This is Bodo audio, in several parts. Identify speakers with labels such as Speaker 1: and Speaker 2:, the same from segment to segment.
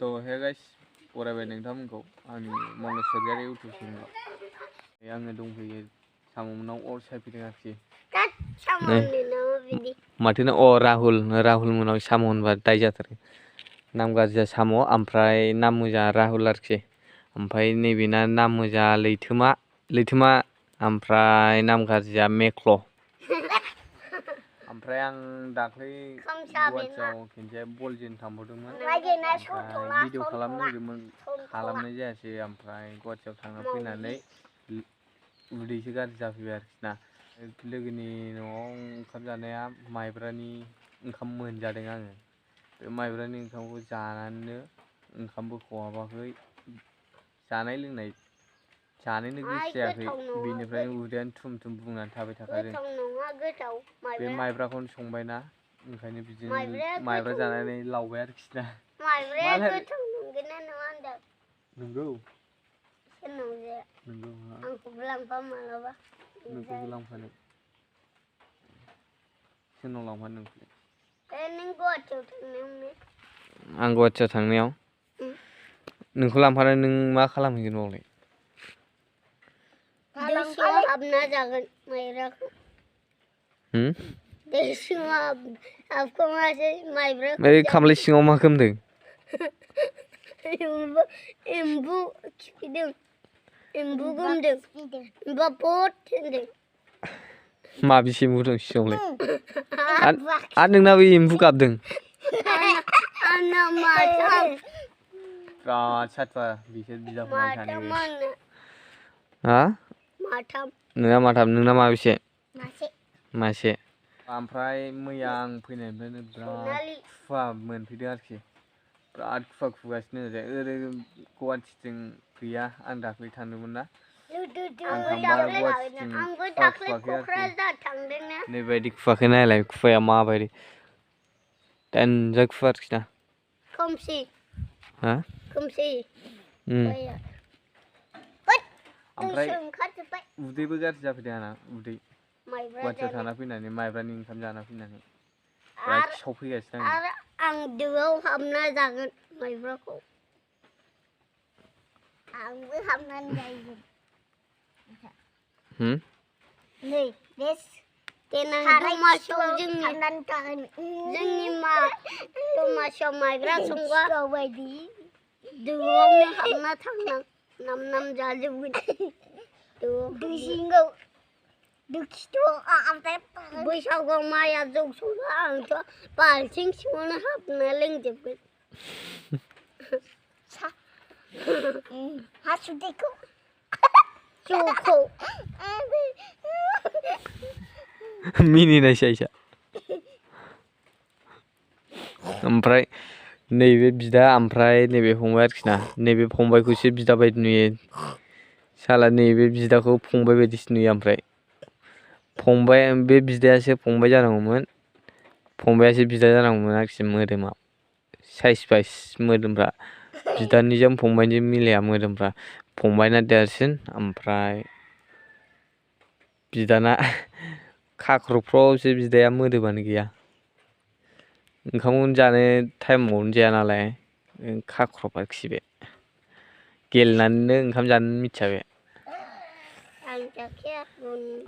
Speaker 1: हे गाइस बरायबाय नोंथांमोनखौ आंनि मनज सरगियारि इउटुब चेनेलाव आङो दंफैयो साम'नाव अर सायफैदों आरोखि माथोना राहुल मोनाव साम' होनबा दाय जाथारो नाम गाज्रिया साम' ओमफ्राय नाम मोजां राहुल आरोखि ओमफ्राय नैबेना नाम मोजां लैथोमा ओमफ्राय नाम गाज्रिया मेख्ल' ओमफ्राय आं दाख्लै गुवाहाटियाव खनसे बल जोनो थांबावदोंमोन भिडिअ खालामनो नागिरदोंमोन खालामनाय जायासै ओमफ्राय गुवाहाटियाव थांना फैनानै उदैसो गाज्रि जाफैबाय आरोखि ना लोगोनि न'आव ओंखाम जानाया माइब्रानि ओंखाम मोनजादों आङो बे माइब्रानि ओंखामखौ जानानैनो ओंखामबो खहाबाखै जानाय लोंनाय जानोनो गोसो जायाखै बेनिफ्रायनो उदैयानो थुम थुम बुंनानै थाबाय थाखादों बे माइब्राखौनो संबायना ओंखायनो बिदिनो माइब्रा जानानै लावबाय आरोखि ना नंगौ आंखौबो लांफा मालाबा नोंखौबो लांफानो सोरनाव लांफानो नोंखौलाय नों गुवाहाटियाव थांनायावनो आं गुवाहाटियाव थांनायाव नोंखौ लांफानो नों मा खालामहैगोन बावलाय दै सिङाव हाबना जागोन माइब्राखौ दै सिङाव हाबखोमासै माइब्रा बै खामलाय सिङाव मा खोमदों एम्बु खिफैदों एम्बु गोमदों एम्बुआ बहुद होनदों माबेसे एम्बु दं सिङावलाय आरो नोंनाबो एम्बु गाबदों आंना माथाम बिराद साथुवा बिसोर बिदा फंबाय सानैबो हा माथाम नोंना माथाम नोंना माबेसे मासे ओमफ्राय मैया आं फैनायनिफ्रायनो बिराद खुवा मोनफैदों आरोखि बिराद खुवा खुगासिनो ओरै गुवाहाटिथिं गैया आं दाख्लै थांदोंमोन ना आं थांबा गुवाहाटिथिं खुवा खुवाखै आरोखि नैबायदि खुवाखै नायलाय खुवाया माबायदि देनजार खुवा आरोखि ना खोमसि हा खोमसि ओमफ्राय उदैबो गाज्रि जाफैदों आंना उदै गुवाहाटियाव थाना फैनानै माइब्रानि ओंखाम जाना फैनानै बिराद खिसाव फैगासिनो आरो आं दोआव हाबना जागोन माइब्राखौ आंबो हाबनानै जागोन नै देनां दमासियाव जोंनि दमासियाव माइब्रा संबा दोआवनो हाबना थांनां नाम जाजोबगोन बैसागुआव माइया जौ सौबा आंथ' बाल्थिं सिङावनो हाबना लोंजोबगोन हासुदैखौ जौखौ मिनिनायसो आइसा ओमफ्राय नैबे बिदा ओमफ्राय नैबे फंबाय आरोखि ना नैबे फंबायखौसो बिदा बायदि नुयो साला नैबे बिदाखौ फंबाय बायदिसो नुयो ओमफ्राय फंबाय बे बिदायासो फंबाय जानांगौमोन फंबायासो बिदा जानांगौमोन आरोखि मोदोमा साइज बाइस मोदोमफ्रा बिदानिजों फंबायनिजों मिलाया मोदोमफ्रा फंबायना देरसिन ओमफ्राय बिदाना खाख्रबफ्रावसो बिदाया मोदोमानो गैया ओंखामखौनो जानो टाइमावनो जाया नालाय खाख्रब आरोखि बे गेलेनानैनो ओंखाम जानो मिथिया बे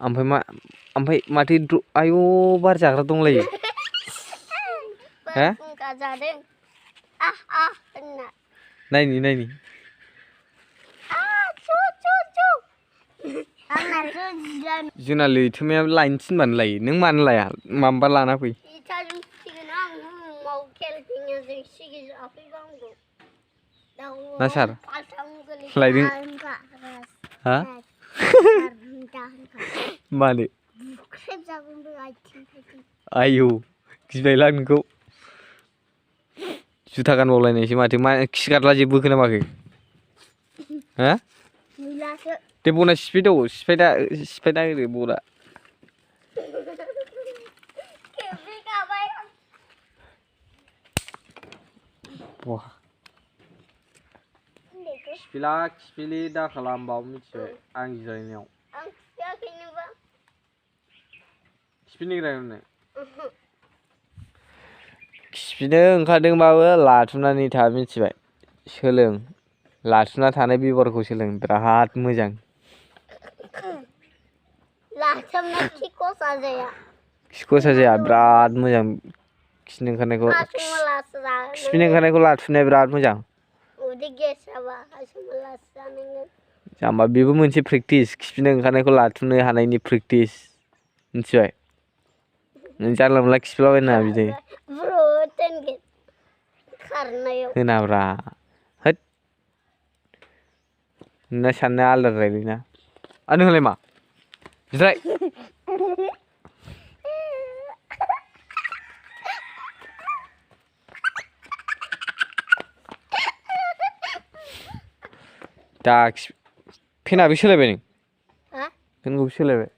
Speaker 1: ओमफ्राय माथो आयौ बार जाग्रा दंलायो नायनि जोंना लैथोमाया लायनो थिनबानो लायो नों मानो लाया माबा लाना फै ना सार लायदों हा मानो आयौ गिबायलां नोंखौ जुथा गानबावलायनायसो माथो मा खिगारला जेबोखो ना माखो हा दे बना सिफायदा होदो बना खिफिलि दा खालामबाव मिथिबाय आं जिरायनायाव खिफिनिग्रानो खिफिनो ओंखारदोंबाबो लाथुमनानै था मिथिबाय सोलों लाथुना थानाय बेबहारखौ सोलों बिराद मोजां खिख'सा जाया बिराद मोजां खिनो ओंखारनायखौ लाथुनाया बिराद मोजां जाम्बा बेबो मोनसे प्रेक्टिस खिनो ओंखारनायखौ लाथुनो हानायनि प्रेक्टिस मिथिबाय नों जानला मोनला खिफिलाबायनो नाङा बिदि होनाब्रा होद नोंना साननाया आलदाद्रायलै ना नोंहालाय मा जिराय दा फेनाबो सोलायबाय नों फेनखौबो सोलायबाय